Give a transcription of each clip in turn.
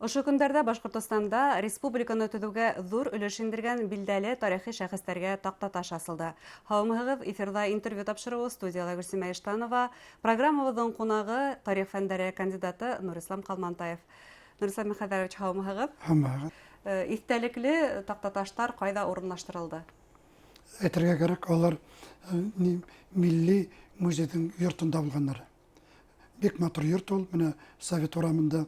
Ошо көндәрҙә Башҡортостанда республиканы төҙөүгә ҙур өлөш индергән билдәле тарихи шәхестәргә таҡтаташ асылды. Һаумыһығыҙ, эфирҙа интервью тапшырыуы, студияла Гөлсимә Иштанова. Программабыҙҙың ҡунағы тарих фәндәре кандидаты Нурислам Ҡалмантаев. Нурислам Михәҙәрович, һаумыһығыҙ. Һаумыһығыҙ. Иҫтәлекле таҡтаташтар ҡайҙа урынлаштырылды? Әйтергә кәрәк, алар милли музейҙың йортонда булғандар. Бик матур йорт ул, менә Совет урамында.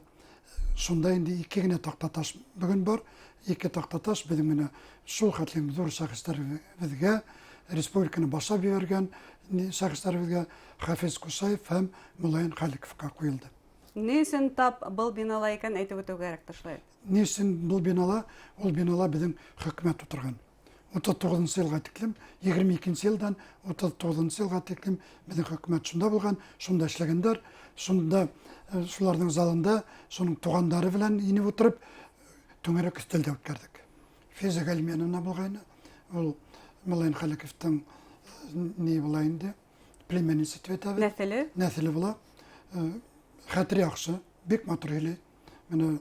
Шунда инде ике генә таҡтаташ бөгөн бар. Ике таҡтаташ беҙҙең менә шул хәтлем ҙур шәхестәребеҙгә, республиканы башлап ебәргән шәхестәребеҙгә Хафиз Кушаев һәм Мулайын Халиковка ҡуйылды. Ни өсөн тап был бинала икән, әйтеп үтеү кәрәктер шулай. Ни өсөн был бинала? Ул бинала беҙҙең хөкүмәт ултырған. 39 нчы елга тиклем, 22 нче елдан 39 нчы елга тиклем безнең хөкүмәт шунда булган, шунда эшләгәннәр, шунда э, шуларның залында шуның тугандары белән инеп утырып түңәрәк өстәл дә үткәрдек. Физа Галимяновна булгайны, ул Муллаин Халиковтың э, ни була инде, племянница дип әйтәбез. Нәҫеле? Нәҫеле була. Э, хәтере яхшы, бик матур һөйли. Менә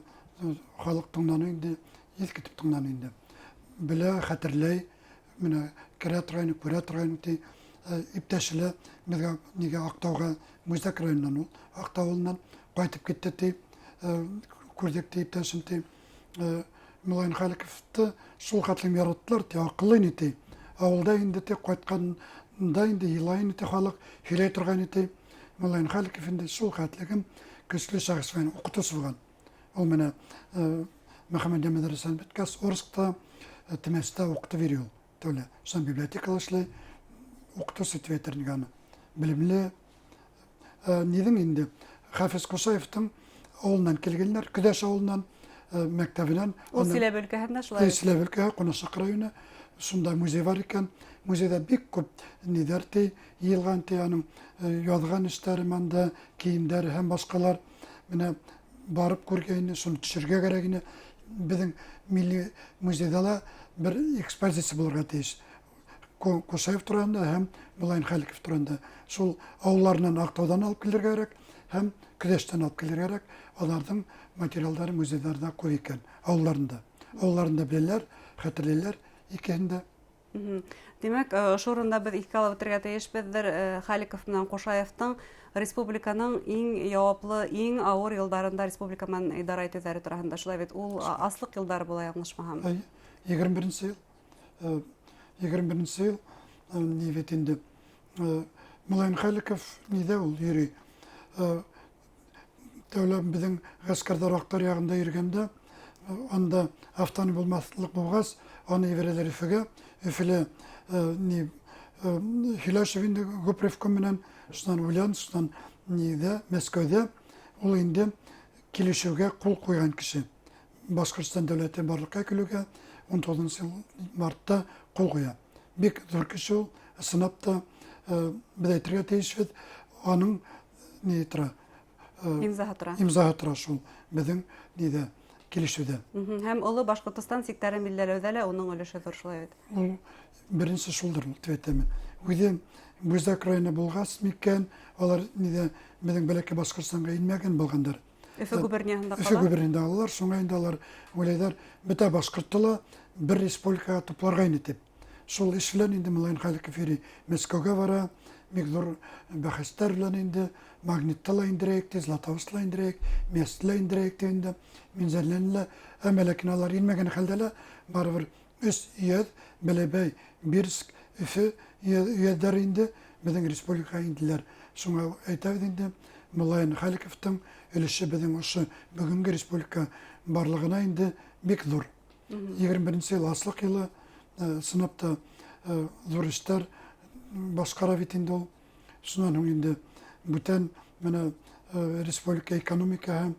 халык тыңланы инде, ис китеп тыңланы инде. Белә, хәтерләй, менә керә торгайны, күрә торгайны ди. Иптәше лә безгә нигә Актауга, Муйзак районыннан ул, Актау авылыннан кайтып китте ди. Күрдек ди иптәшен ди. Мулайын Халиковты шул хәтлем яраттылар ди, акыллы ине ди. Авылда инде ди кайтканда инде елай ине ди халык, һөйләй торган иде ди. Муллаин Халиков инде шул хәтлегем көчле шәхес белән укытучы булган. Ул менә Мөхәммәдия мәдрәсәсен беткәч, Орскта, Темәстә укытып йөри ул. Тәүлә. Шуннан библиотекада эшли, укытучы дип әйтер идек аны. Белемле. Нидең инде Хафиз Кушаевтың авылыннан килгәннәр, Көдәш авылыннан, мәктәбеннән. Ул Силәбе өлкәһендә шулай. Силәбе өлкәһе, Кунашак районы. Шунда музей бар икән. Музейда бик күп нидәр ти, Йыелган ти аның язган эшләре монда, киемнәре һәм башкалар. Менә барып күргә инде, шуны төшергә кәрәк ине. Безнең милли музейда ла бер экспозиция булырга тиеш. Кушаев турында һәм Мулаин Халиков турында. Шул авылларыннан Актаудан алып килергә кәрәк һәм Көдәштән алып килергә кәрәк. Аларның материалдары музейларда күп икән, авылларында. Авылларында беләләр, хәтерлиләр икеһен дә. Димәк, ошо урында без иҫкә алып үтергә тейешбеҙҙер Халиков менән Ҡушаевтың республиканың иң яуаплы, иң ауыр йылдарында республика менән идара итеүҙәре тураһында. Шулай бит, ул аслыҡ йылдары була, яңылышмаһам. Әйе, 21 йыл. 21 йыл ни бит инде. Мулайын Халиков нидә ул йөри? Тәүлә безнең гаскәрдәр Актар ягында йөргәндә, анда автоны булмаслык булгач, аны ебәрәләр Өфегә. Өфелә ни һөйләшеп инде Гупревком менән, шуннан Ульяновск, шуннан нидә, Мәскәүдә ул инде килешүгә кул куйган кеше. Башкортстан дәүләте барлыкка килүгә 19 ел мартта кул куя. Бик зур кеше ул, ысынлап та без әйтергә тиешбез, аның ни тора? Имзаһы тора. Имзаһы тора шул безнең нидә килешүдә. Һәм Олы Башкортостан сиктәрен билгеләүдә лә уның өлеше зур шулай бит. Ул беренче шулдыр ул дип әйтәм. Үзе Бүздәк районы булгач микән, алар нидә безнең бәләкәй Башкортстанга инмәгән булгандыр. Өфе губернияһында кала. Өфе губернияһында алалар, шуңа инде алар уйлайлар, бөтә башкорты ла бер республикага тупларга инде дип. Шул эш белән инде Мулаин Халиков йөри. Мәскәүгә бара, бик зур бәхәсләр белән инде Магнитта ла индерәйек ди, Златоуст ла индерәйек, Мест ла индерәйек дип инде, Минзәләне лә. Әмма ләкин алар инмәгән хәлдә лә барыбер өч өяз, Бәләбәй, Бирск, Өфе өязләре инде безнең республикага инделәр. Шуңа әйтәбез инде, Мулаин Халиковтың өлеше безнең ошо бүгенге республика барлыгына инде бик зур. 21 ел аслык елы, сынап та зур эшләр башкара бит инде ул. Шуннан һуң инде бүтән менә республика экономикаһы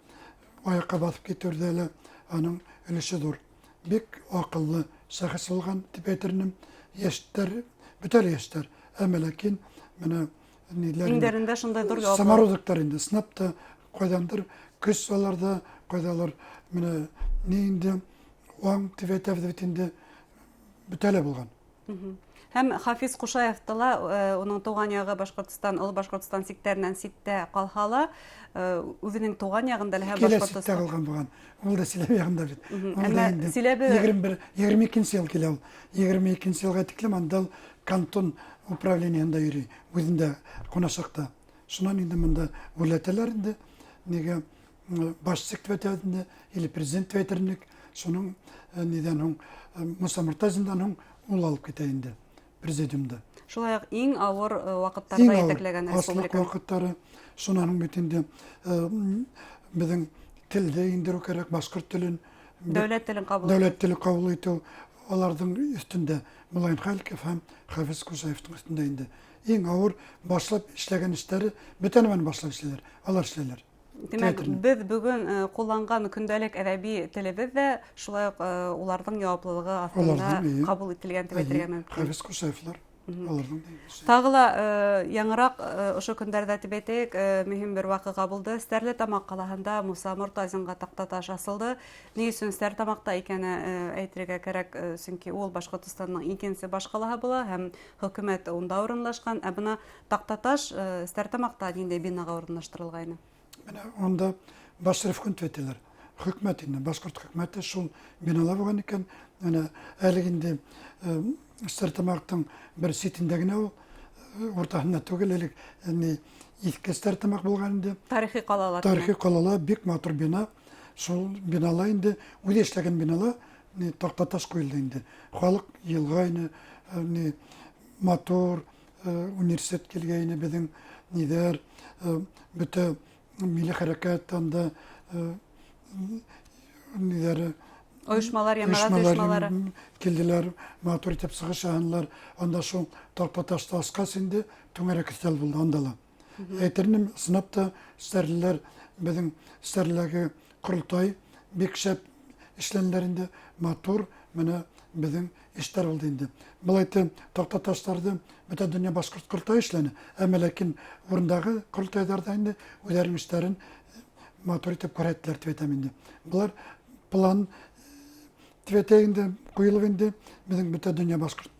аякка басып китүдә лә аның өлеше зур. Бик акыллы шәхес булган дип әйтер идем. Яшьтәр, бөтәр яшьтәр. Әмма ләкин менә ниләр Иңдәрендә шундай зур яуаплы. Самородоктар инде сынап та кайдандыр көч аларда, кайдалар менә ни инде аң дип әйтәбез бит инде бөтәлә булган. Һәм Хафиз Ҡушаевты ла, уның тыуған яғы Башҡортостан, Оло Башҡортостан сиктәренән ситтә ҡалһа ла, үҙенең тыуған яғында һәм Башҡортостан. Ситтә ҡалған булған. Ул да Силәбе яғында бит. Ул да инде Силәбе 21, 22 йыл килә ул. 22 йылға тиклем анда ул кантон управлениеһында йөрөй, үҙендә ҡунасаҡта. Шунан инде мында үрләтәләр инде. Нигә башсык дип әйтәбеҙ инде, или президент дип әйтер инек. Шуның нидән һуң, Муса Мортазиндан һуң ул алып китә инде президиумда. Шулай уҡ иң ауыр ваҡыттарҙа етәкләгән республика. Аслыҡ ваҡыттары. Шунан һуң бит инде беҙҙең телде индереү кәрәк, башҡорт телен. Дәүләт телен ҡабул итеү. Дәүләт теле ҡабул итеү аларҙың өҫтөндә, Мулайым Хәликов һәм Хафиз Ҡушаевтың өҫтөндә инде. Иң ауыр башлап эшләгән эштәре, бөтә нәмәне башлап эшләйләр, алар эшләйләр. Тимәк, беҙ бөгөн ҡулланған көндәлек әҙәби телебеҙ ҙә шулай уҡ уларҙың яуаплылығы аҫтында ҡабул ителгән тип әйтергә мөмкин. Хафиз Ҡушаевлар аларҙың. Тағы ла яңыраҡ ошо көндәрҙә тип әйтәйек, мөһим бер ваҡиға булды. Стәрлетамаҡ ҡалаһында Муса Мортазинға таҡтаташ асылды. Ни өсөн Стәрлетамаҡта икәне әйтергә кәрәк, сөнки ул Башҡортостандың икенсе баш ҡалаһы була һәм хөкүмәт унда урынлашҡан. Ә бына таҡтаташ Стәрлетамаҡта ниндәй бинаға урынлаштырылғайны? Менә унда баш ревком дип әйтәләр. Хөкүмәт инде, башҡорт хөкүмәте шул бинала булған икән. Менә әле инде Стәрлетамаҡтың бер ситендә генә ул, уртаһында түгел, элек ни иҫке Стәрлетамаҡ булған инде. Тарихи ҡалала. Тарихи ҡалала бик матур бина. Шул бинала инде, үҙе эшләгән бинала ни таҡтаташ ҡуйылды инде. Халыҡ йылғайны, ни матур университет килгәйне беҙҙең ниҙәр, бөтә милли хәрәкәт анда ниҙәре, ойошмалар, йәмәғәт ойошмалары килделәр, матур итеп сығыш яһанылар. Анда шул таҡтаташты асҡас инде түңәрәк өҫтәл булды анда ла. Әйтер инем, ысынлап та стәрлеләр, беҙҙең стәрлеләге ҡоролтай бик шәп эшләнеләр инде, матур менә беҙҙең эштәр булды инде. Былай итеп таҡтаташтарҙы бөтә донъя башҡорт ҡоролтайы эшләне, әммә ләкин урындағы ҡоролтайҙарҙа инде үҙҙәренең эштәрен матур итеп күрһәттеләр тип әйтәм инде. Былар план тип әйтәйек инде, ҡуйылып инде беҙҙең бөтә донъя башҡорт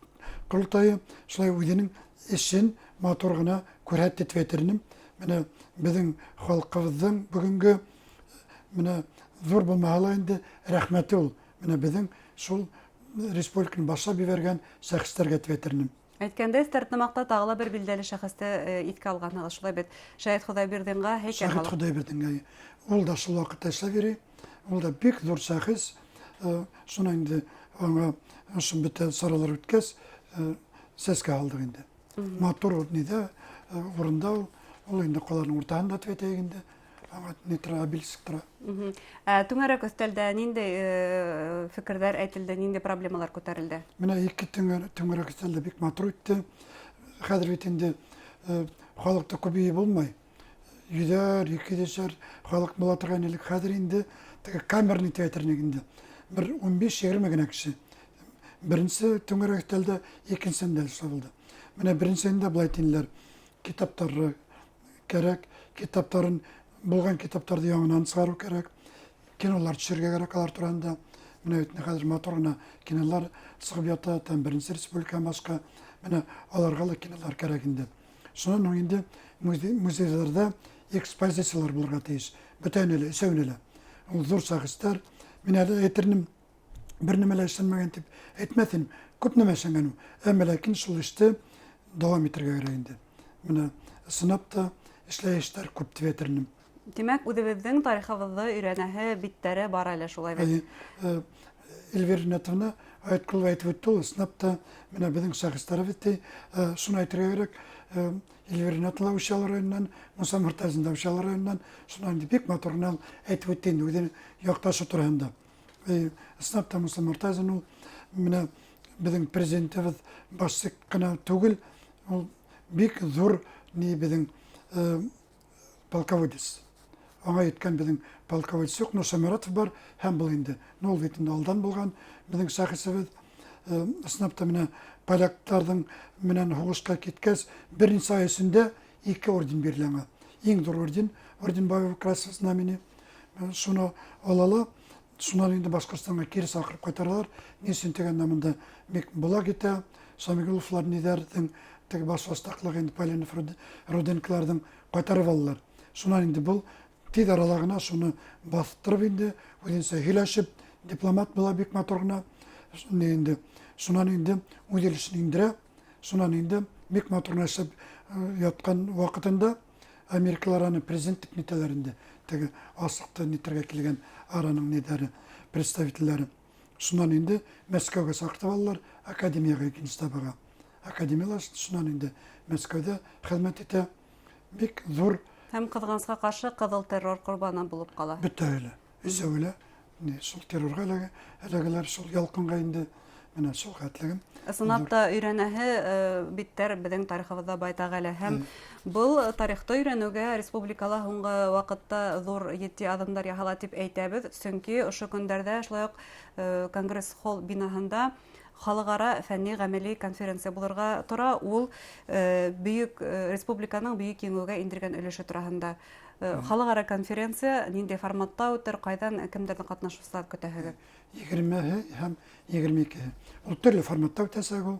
ҡоролтайы шулай үҙенең эшен матур ғына күрһәтте тип әйтер инем. Менә беҙҙең халҡыбыҙҙың бөгөнгө менә ҙур булмаһа ла инде рәхмәте ул. Менә беҙҙең шул республиканы башлап ебәргән шәхестәргә тип әйтер инем. Әйткәндәй, Стәрлетамаҡта тағы ла бер билдәле шәхесте иҫкә алғанһығыҙ, шулай бит? Шәһит Хоҙайбирҙинға һәйкәл Шәһит һалып. Хоҙайбирҙинға. Ул да шул ваҡытта эшләп йөрөй. Ул да бик ҙур шәхес. Шунан инде аңа ошо бөтә саралар үткәс, сәскә һалдыҡ инде. Матур ниҙә, урында ул, ул инде ҡаланың уртаһында тип әйтәйек инде. Аңа ни тора, обелиск тора. Түңәрәк өҫтәлдә ниндәй фекерҙәр әйтелде, ниндәй проблемалар күтәрелде? Менә ике түңәрәк өҫтәлдә бик матур үтте. Хәҙер бит инде халыҡта күбәйеп булмай. Йөҙәр, ике йөҙәр халыҡ була торған элек. Хәҙер инде теге камерный тип әйтер инек инде. Бер ун биш-егерме генә кеше. Беренсе түңәрәк өҫтәлдә, икенсеһендә лә шулай булды. Менә беренсеһендә былай тинеләр: китаптары кәрәк, китаптарын булған китаптарҙы яңынан сығарыу кәрәк, кинолар төшөрөргә кәрәк алар тураһында. Менә бит хәҙер матур ғына кинолар сығып ята, там беренсе республика башҡа. Менә аларға ла кинолар кәрәк инде. Шунан һуң инде музейҙарҙа экспозициялар булырға тейеш. Бөтәһенә лә, өсәүенә лә. Ул ҙур шәхестәр. Мин әле әйтер инем, бер нәмә лә эшләнмәгән тип әйтмәҫ инем. Күп нәмә эшләнгән ул. Әммә ләкин шул эште дауам итергә кәрәк инде. Менә ысынлап та эшләй эштәр күп тип әйтер инем. Тимәк, үҙебеҙҙең тарихыбыҙҙы өйрәнәһе биттәре бар әле шулай бит. Әйе, Эльвира Ринатовна Айткулова әйтеп үтте ул, ысынлап та менә беҙҙең шәхестәребеҙ ти. Шуны әйтергә кәрәк, Эльвира Ринатовна Учалы районынан, Муса Мортазин да Учалы районынан, шунан инде бик матур ғына әйтеп үтте инде үҙенең яҡташы тураһында. Ысынлап та Муса Мортазин ул менә беҙҙең президентыбыҙ башсы ҡына түгел, ул бик ҙур ни беҙҙең полководец. Аңа еткән беҙҙең полководец юҡ, но Шамиратов бар, һәм был инде. Но ул бит инде алдан булған беҙҙең шәхесебеҙ. Ысынлап та менә поляктарҙың менән һуғышҡа киткәс, бер нисә ай эсендә ике орден бирелә аңа. Иң ҙур орден, орден Боевого Красного Знамени. Шуны ала ла, шунан инде Башҡортостанға кире саҡырып ҡайтаралар. Ни өсөн тигәндә, бында бик болак итә. Самигуловлар нидәрҙең теге башбаштаҡлығы инде Поленов, Руденколарҙың ҡайтарып алалар. Шунан инде был тиҙ арала ғына шуны баҫтырып инде үҙенсә һөйләшеп, дипломат була бик матур ғына. Инде шунан инде үҙ өлөшөн индерә. Шунан инде бик матур ғына эшләп ятҡан ваҡытында Америкалар аны президент тип нитәләр инде. Теге асыҡты нитергә килгән араның нидәре, представительдәре. Шунан инде Мәскәүгә саҡыртып алалар, академияға, икенсе табаға. Академияла шунан инде Мәскәүҙә хеҙмәт итә. Бик ҙур. Һәм, ҡыҙғанысҡа ҡаршы, ҡыҙыл террор ҡорбаны булып ҡала. Бөтәһе лә, өсәүе лә шул террорға эләгәләр, шул ялҡынға инде менә шул хәтлегем. Ысынлап та өйрәнәһе биттәр беҙҙең тарихыбыҙҙа байтаҡ әле. Һәм был тарихты өйрәнеүгә республикала һуңғы ваҡытта ҙур етди аҙымдар яһала тип әйтәбеҙ. Сөнки ошо көндәрҙә шулай уҡ Конгресс-холл бинаһында халыҡ-ара фәнни ғәмәли конференция булырға тора. Ул бөйөк республиканың бөйөк еңеүгә индергән өлөшө тураһында. Халыҡ-ара конференция ниндәй форматта үтер, ҡайҙан, кемдәрҙең ҡатнашыусылар көтәһегеҙ? 20-һе һәм 22-һе. Ул төрлө форматта үтәсәк ул.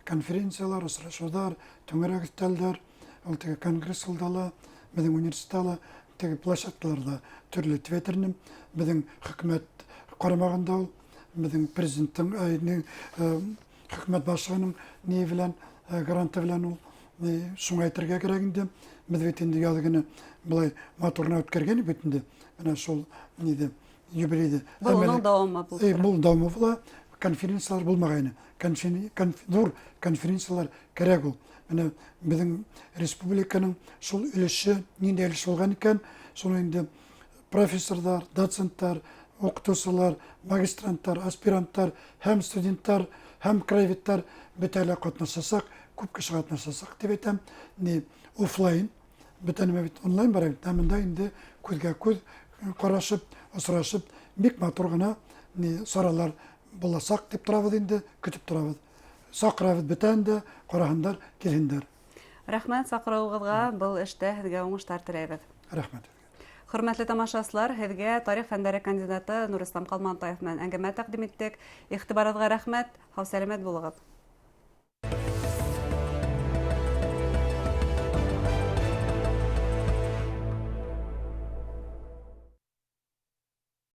Конференциялар, осрашыуҙар, түңәрәк өҫтәлдәр, ул теге конгресс-холлда ла, беҙҙең университетта ла, теге площадкаларҙа төрлө тип әйтер инем. Беҙҙең хөкүмәт ҡарамағында ул, беҙҙең президенттың, хөкүмәт башлығының ни белән, гранты белән ул. Шуңа әйтергә кәрәк инде. Беҙ бит инде яҙ көнө былай матур ғына үткәргән бит инде. Менә шул ниҙе, юбилейҙе. Был уның дауамы булып тора. Был дауамы була. Конференциялар булмағайны. Ҙур конференциялар кәрәк ул. Менә беҙҙең республиканың шул өлөшө ниндәй өлөш булған икән, шуны инде профессорҙар, доценттар, уҡытыусылар, магистранттар, аспиранттар, һәм студенттар, һәм краеведтар бөтә лә ҡатнашасаҡ, күп кеше ҡатнашасаҡ тип әйтәм. Ни офлайн, бөтә нәмә бит онлайн бара бит, ә бында инде күҙгә күҙ ҡарашып, осрашып, бик матур ғына ни саралар буласаҡ тип торабыҙ инде, көтөп торабыҙ. Саҡырабыҙ бөтәһен дә, ҡараһындар, килһендәр. Рәхмәт саҡырыуығыҙға, был эштә һеҙгә уңыштар теләйбеҙ. Рәхмәт. Хөрмәтле тамашасылар, һеҙгә тарих фәндәре кандидаты Нурислам Ҡалмантаев менән әңгәмә тәҡдим иттек. Иғтибарығыҙға рәхмәт, һау-сәләмәт булығыҙ.